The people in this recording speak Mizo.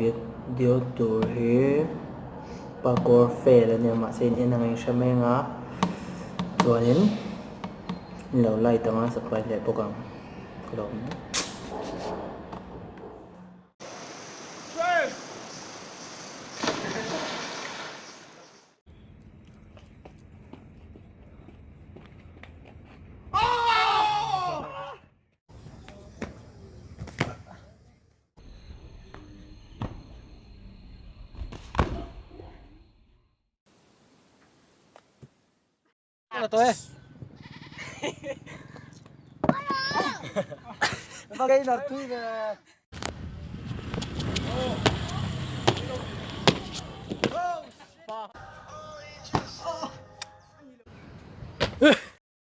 Video tur hi parkour fail a nia mahse in en ang in hre mai anga chuanin in lo like ang a subscribe leh bawk ang ka lo awm.